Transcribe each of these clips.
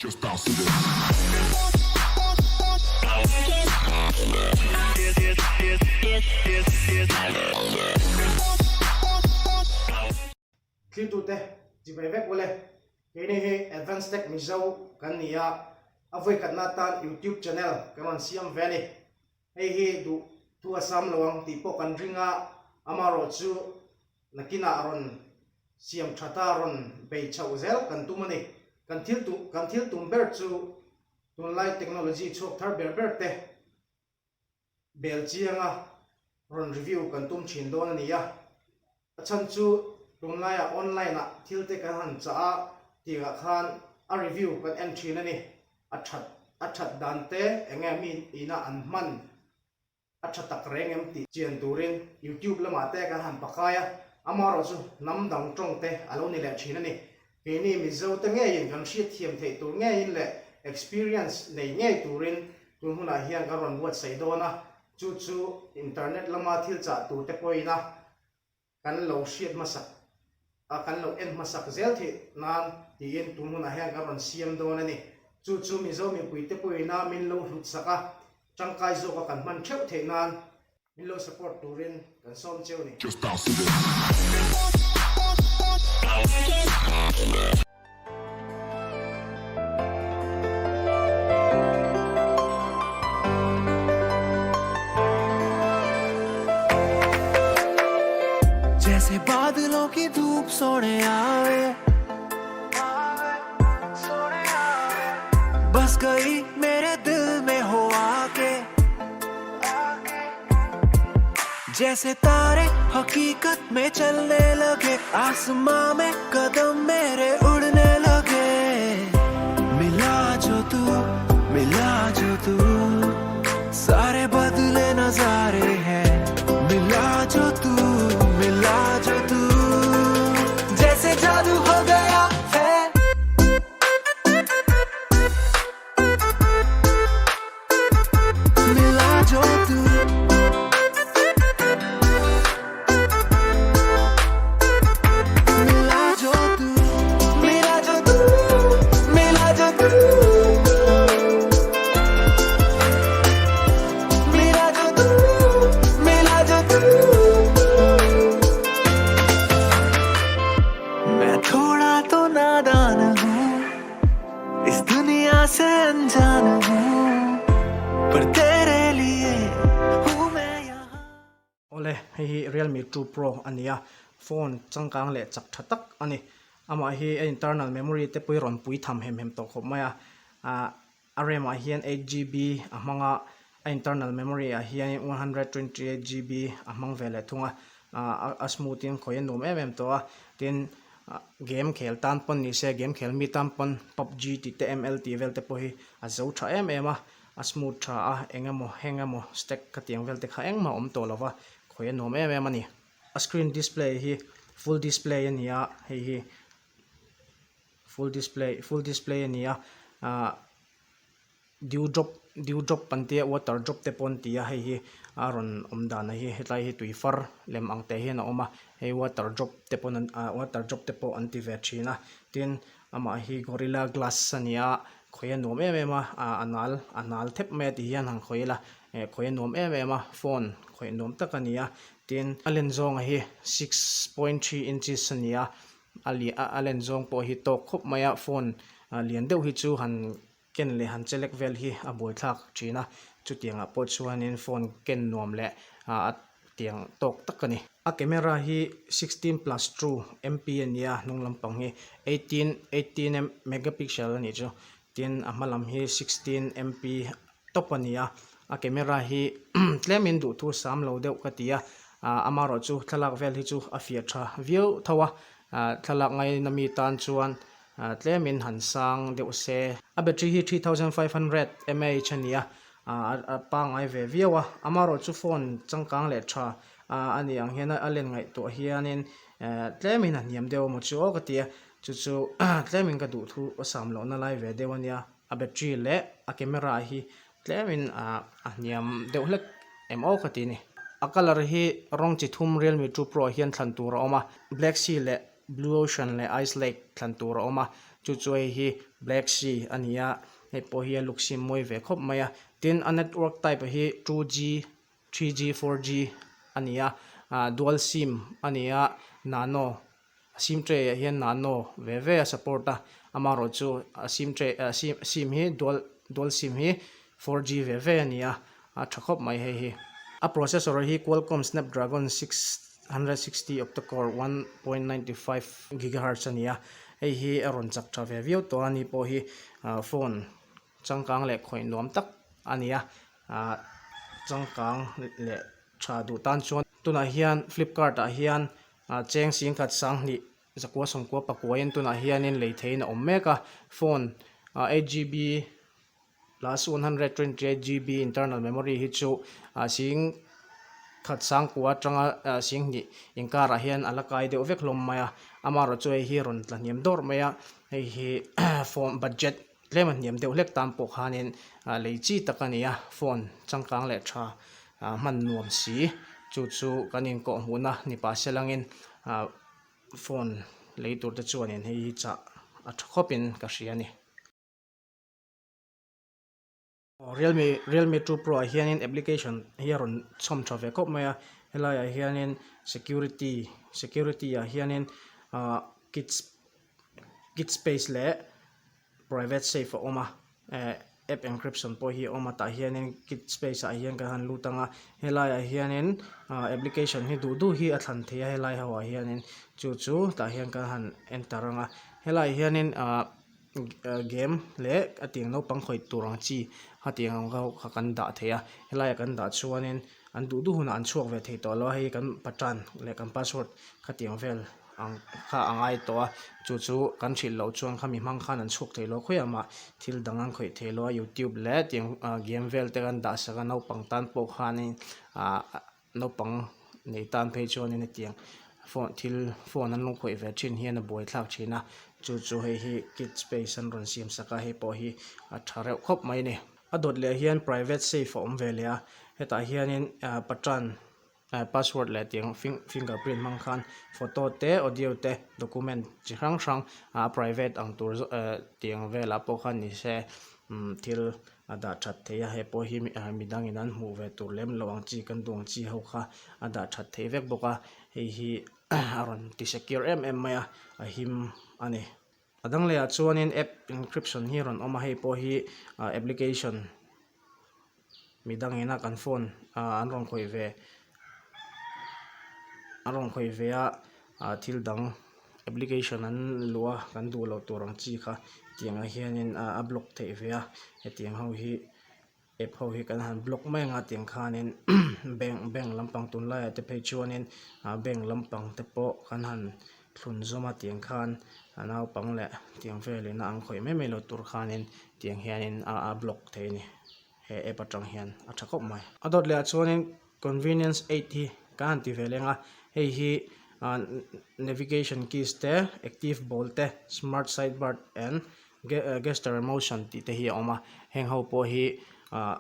Just bounce to this. Thlirtute chibai vek ule, keini hi Advance Tech Mizo kan ni a, a vawikhatna atan YouTube channel kan rawn siam ve a ni. Hei hi duh thu a sam lo ang tih pawh kan ring a, amaherawhchu Nakinah rawn siam thata rawn bei chhoh zel kan tum a ni. Kan thil tum kan thil tum ber chu tunlai technology chhuak thar ber ber te bel chianga rawn review kan tum thin dawn a ni a. A chhan chu tunlaiah online ah thil te kan han chah a tirah khan a review kan en thin a ni. A that a that dan te enge mi ina an hman A tha tak reng em tih chian turin YouTube lamah te kan han pakai a, amaherawhchu hnam dang tawng te a lo ni leh thin a ni. Keini Mizo te ngeiin kan hriatthiam theih tur ngeiin leh experience nei ngei turin tun hunah hian kan rawn buatsaih dawn a, chu chu internet lama thil chah tur te pawhin a Kan lo hriat hmasak a, kan lo en hmasak zel theih nan tiin tun hunah hian kan rawn siam dawn a ni. Chu chu Mizo mipuite pawhin a min lo hlut sak a, tangkai zawka kan hman theuh theih nan min lo support turin kan sawm cheu a ni. Just bounce to this. जैसे बादलों की धूप सोने आवे बस गई मेरे दिल में हो आके जैसे तारे हकीकत में चलने लगे आसमां में कदम मेरे उड़ने लगे मिला जो तू मिला जो तू सारे बदले नजारे हैं मिला जो तू मिला जो तू जैसे जादू हो गया है मिला जो तू मिला जो तू मिला जो तू मिला जो तू मिला जो तू मिला जो तू मैं थोड़ा तो नादान हूँ इस दुनिया से अनजान हूँ पर तेरे लिए हूँ मैं यहाँ Awle, hei hi Realme 2 Pro a ni a, phone changkang leh chak tha tak a ni. Amah hi a internal memory te pawh hi rawn pui tham hem hem tawh khawp mai a, ah a RAM ah hian 8GB a hmang a, a internal memory ah hian 128GB a hmang ve leh thung a, ah a smooth in khawi a nuam em em tawh a, tin game khel tan pawn ni se game khel mi tan pawn pubg tih te ml tih vel te pawh hi a zo tha em em a, a smooth tha a, eng emaw heng emaw stack ka tiang vel te kha engmah a awm tawh lo va, khawi a nuam em em a ni. A screen display hi full display a ni a, hei hi full display full display a ni a ah dew drop dew drop an tia water drop te pawh an ti a hei hi a rawn awm dan a hi hetlai hi tui far lem ang te hian a awm a hei water drop te pawn an ah water drop te pawh an ti ve thin a tin amah hi gorilla glass a ni a khawi a nuam em em a ah a nal a nal thep mai a ti hian han khawi ila eh khawi a nuam em em a phone khawih nuam tak a ni a tin a len zawnga hi 6.3 inches a ni a. A li a a len zawng pawh hi tawk khawp mai a phone lian deuh hi chu han ken leh han chelek vel hi a buaithlak thin a chutiangah pawh chuanin phone ken nuam leh a tiang tawk tak a ni. A camera hi 16 plus 2 mp a ni a hnung lampang hi 18 18 megapixel a nih chu tin a hma lam hi 16 mp tawp a ni a a camera hi tlemin duhthu sam lo deuh ka ti a ah amaherawh chu thlalak vel hi chu a fiah tha viau tho a ah thlalak ngaina mi tan chuan ah tlemin han sang deuh se. A battery hi 3500 mAh a ni a ah a pangngai ve viau a amaherawh chu phone changkang leh tha ah a ni ang hian a len ngaihtuah hianin eh tlemin a hniam deuh emaw chu aw ka ti a chu chu tlemin ka duhthu a sam lohna lai ve deuh a nia. A battery leh a camera hi tlemin ah a hniam deuh hlek em aw ka ti a ni. A colour hi rawng chi thum Realme 2 Pro ah hian thlan tur a awm a, Black Sea leh Blue Ocean leh Ice Lake thlan tur a awm a, chu chu hei hi Black Sea a ni a, hei pawh hi a look sim mawi ve khawp mai a. Tin, a network type hi 2G, 3G, 4G a ni a, ah dual sim a ni a, nano sim tray ah hian nano ve ve a support a, amaherawhchu a sim tray ah sim sim hi dual dual sim hi 4G ve ve a ni a, a tha khawp mai hei hi. A processor hi Qualcomm Snapdragon 660 octa-core 1.95 gigahertz a ni a, hei hi a rawn chak tha ve viau tawh a, ni pawh hi phone changkang leh khawih nuam tak a ni a, ah changkang leh tha duh tan chuan tunah hian Flipkart ah hian cheng singkhat sanghnih zakua sawmkua pakuain tunah hianin lei theihin a awm mek a, phone 8GB plus 128GB internal memory hi chu sing khat sangkua atanga sing hnih inkarah hian a la kai deuh vek hlawm mai a, amaherawhchu hei hi rawn tla hniam dawrh mai a, hei hi phone budget tlem a hniam deuh hlek tan pawh khanin lei chi tak a ni a, phone changkang leh tha hman nuam si chu chu kan inkawhhmuhna ni pah se langin phone lei tur te chuanin hei hi chah a tha khawpin ka hria a ni. Realme Realme 2 Pro ah hianin application hi a rawn chhawm tha ve khawp mai a helai ah hianin security security ah hianin ah kids kids space leh private safe a awm a eh app encryption pawh hi a awm a tah hianin kids space ah hian kan han lut ang a helai ah hianin ah application hi duh duh hi a thlan theih a helai ho ah hianin chu chu tah hian kan han enter ang a helai ah hianin ah. Game leh a tiang naupang khawih tur ang chi a tiang ang ho kha kan dah thei a helaiah kan dah chuanin an duh duh hunah an chhuak ve thei tawh lo a hei kan pattern leh kan password khatiang vel ang kha a ngai tawh a chu chu kan hrilh loh chuan khami hmang khan an chhuak thei lo khawiah mah thil dang an khawih thei lo a youtube leh tiang game vel te kan dah sak a naupang tan pawh khanin ah Naupang nei tan phei chuanin hetiang phone thil phone an lo khawih ve thin hian a buai thlak thin a chu chu hei hi kids space an rawn siam sak a hei pawh hi a tha reuh khawp mai a ni. A dawt leh hian private safe a awm ve leh a hetah hianin ah pattern ah password leh tiang finger print hmang khan photo te audio te document chi hrang hrang ah private ang tur zawk eh tiang velah pawh khan ni se umm thil a dah that theih a hei pawh hi midangin an hmuh ve tur lem lo ang chi kan duh ang chi ho kha a dah that theih vek bawk a hei hi a rawn ti secure em em mai a a him a ni. A dang leh ah chuanin app encryption hi a rawn awm a hei pawh hi application midangin a kan phone ah an rawn khawih ve an rawn khawih ve a ah thil dang application an luh a kan duh loh tur ang chi kha tiangah hianin a block theih ve a hetiang ho hi app ho hi kan han block mai ang a tiang khanin bank bank lampang tunlaiah te phei chuanin ah bank lampang te pawh kan han thlun zawm a tiang khan a naupang leh tiang velin a ang khawih mai mai loh tur khanin tiang hianin a block thei a ni he app atang hian a tha khawp mai. A dawt leh ah chuanin Convenience aid hi ka han ti ve leng a, hei hi navigation keys te, active ball te, smart sidebar and gesture motion tih te hi a awm a, heng ho pawh hi ah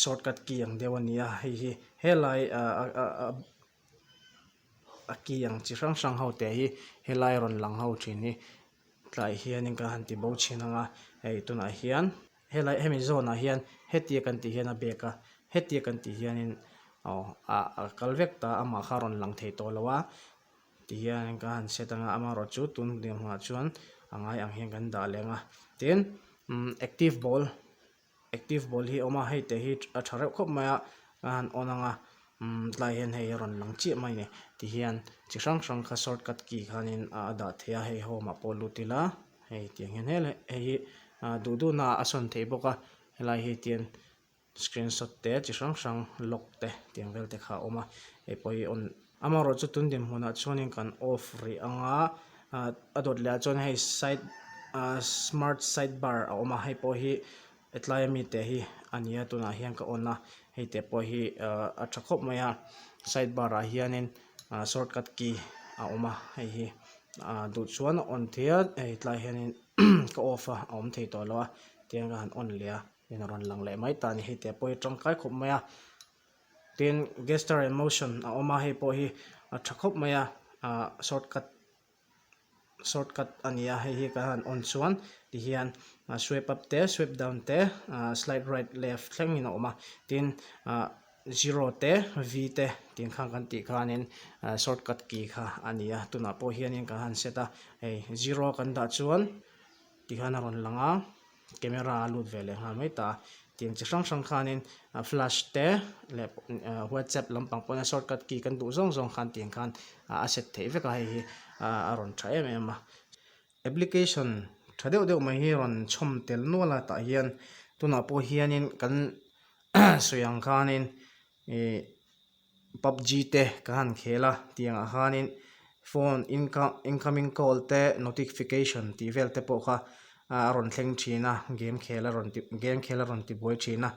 shortcut key ang deuh a ni a, hei hi helai ah a key ang chi hrang hrang ho te hi helai rawn lang ho thin hi tlai hianin ka han ti bo thin ang a, hei tunah hian. Helai hemi zawnah hian hetia kan tih hian a bag a, hetia kan tih hianin aw a kal vek ta amah kha a rawn lang thei tawh lo a tihian ka han set anga amaherawhchu tun dinhmunah chuan a ngai ang hian kan dah leng a tin umm active ball active ball hi a awm a hei te hi a tha reuh khawp mai a ka han on anga umm tlai hian hei a rawn lang chiah mai a ni tihian chi hrang hrang kha shortcut key khanin a dah thei a hei home ah pawh lut ila. Hei tiang hian hel hei hi ah duh duh na ah a sawn theih bawk a helai hi tian screenshot te chi hrang hrang lock te tiang vel te kha a awm a hei pawh hi on amaherawh chu tun dinhmunah chuanin kan off rih ang a ah a dawt leh ah chuan hei side ah smart side bar a awm a hei pawh hi hetlai ami te hi a ni a tunah hian ka on a hei te pawh hi ah a tha khawp mai a side bar ah hianin ah shortcut key a awm a hei hi ah duh chuan a on thei a hei tlai hianin ka off a a awm thei tawh lo a tiang ka han on leh a in a rawn lang leh mai ta a ni hei te pawh hi tangkai khawp mai a tin gesture and motion a awm a hei pawh hi a tha khawp mai a ah shortcut. Shortcut a ni a, hei hi kan han on chuan tihian swipe up te swipe down te slide right left thlengin a awm a, tin ah zero te v te tih khan kan tih khanin shortcut key kha a ni a, tunah pawh hianin kan han set a, hei zero kan dah chuan tihian a rawn lang a. Camera a lut ve leh nghal mai ta a, tiang chi hrang hrang khanin flash te leh whatsapp lampang pawhin a shortcut key kan duh zawng zawng khan tiang khan a set theih vek a hei hi a rawn tha em em a. Application tha deuh deuh mai hi rawn chhawm tel nual a tah hian tunah pawh hianin kan sawi ang khanin ih pubg te kan han khel a tiang ah khanin phone incoming call te notification tih vel te pawh kha a rawn thleng thin a game khel a rawn ti game khel a rawn ti buai thin a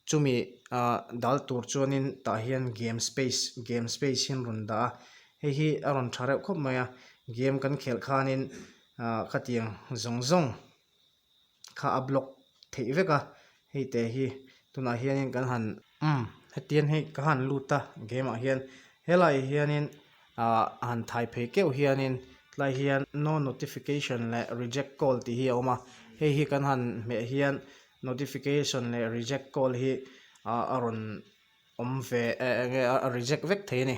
chumi ah dal tur chuanin tah hian game space game space hi an rawn dah a hei hi a rawn tha reuh khawp mai a game kan khelh khanin ah khatiang zawng zawng. kha a block theih vek a hei te hi tunah hianin kan han umm hetiang hi ka han lut a game ah hian helaiah hianin ah han thai phei keuh hianin tlai hian no notification leh reject call tih hi a awm a hei hi kan han hmeh hian notification leh reject call hi ah a rawn awm ve eh eng nge a reject vek thei a ni.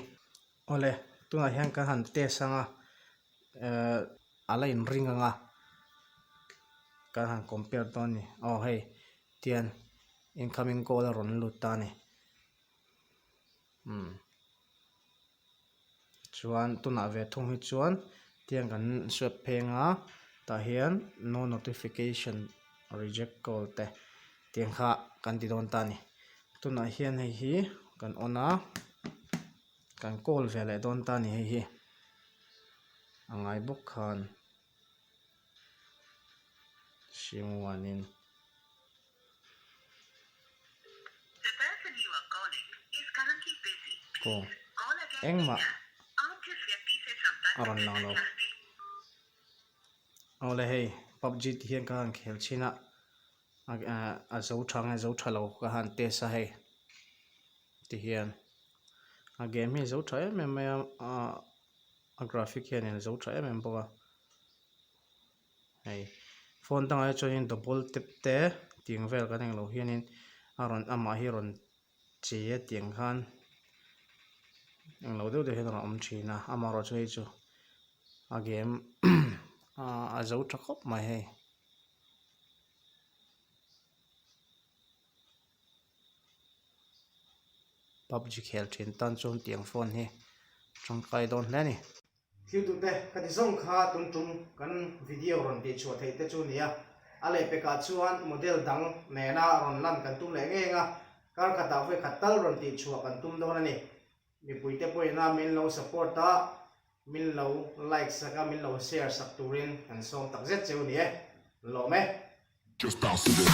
Awle tunah hian kan han test ang a ehh a la in ring ang a kan han compare dawn a ni aw hei tian incoming call a rawn lut ta a ni umm chuan tunah ve thung hi chuan tiang kan swipe pheng a tah hian no notification reject call te tiang kha kan ti dawn ta a ni tunah hian hei hi kan on a. Kan call ve leh dawn ta ni hei hi a ngai bawk khan Hringuanin call engmah a rawn lang lo. Awle hei pubg tih hian ka han khel chhin a a zo tha nge zo tha lo ka han test a hei. Ti hian a game hi a zo tha em em mai a ahh a graphic hianin a zo tha em em bawk a hei phone dangah hi chuanin double tap te tiang vel kan englo hianin a rawn amah hi a rawn che a tiang khan englo deuh deuh hian a rawn awm thin a amaherawhchu hei chu a game a zo tha khawp mai hei. Pubg khel thin tan chuan tiang phone hi tangkai dawn hle a ni. Thil duhte ka ti zawng kha tun tum kan video rawn tih chhuah theih te chu nia. A lehpekah chuan model dang nena rawn lan kan tum leh ngei ang a, kar khatah vawi khat tal rawn tih chhuah kan tum dawn a ni. Mipuite pawhin a min lo support a, min lo like sak a, min lo share sak turin kan sawm tak zet cheu ni e. Lawm e. Just bounce to this.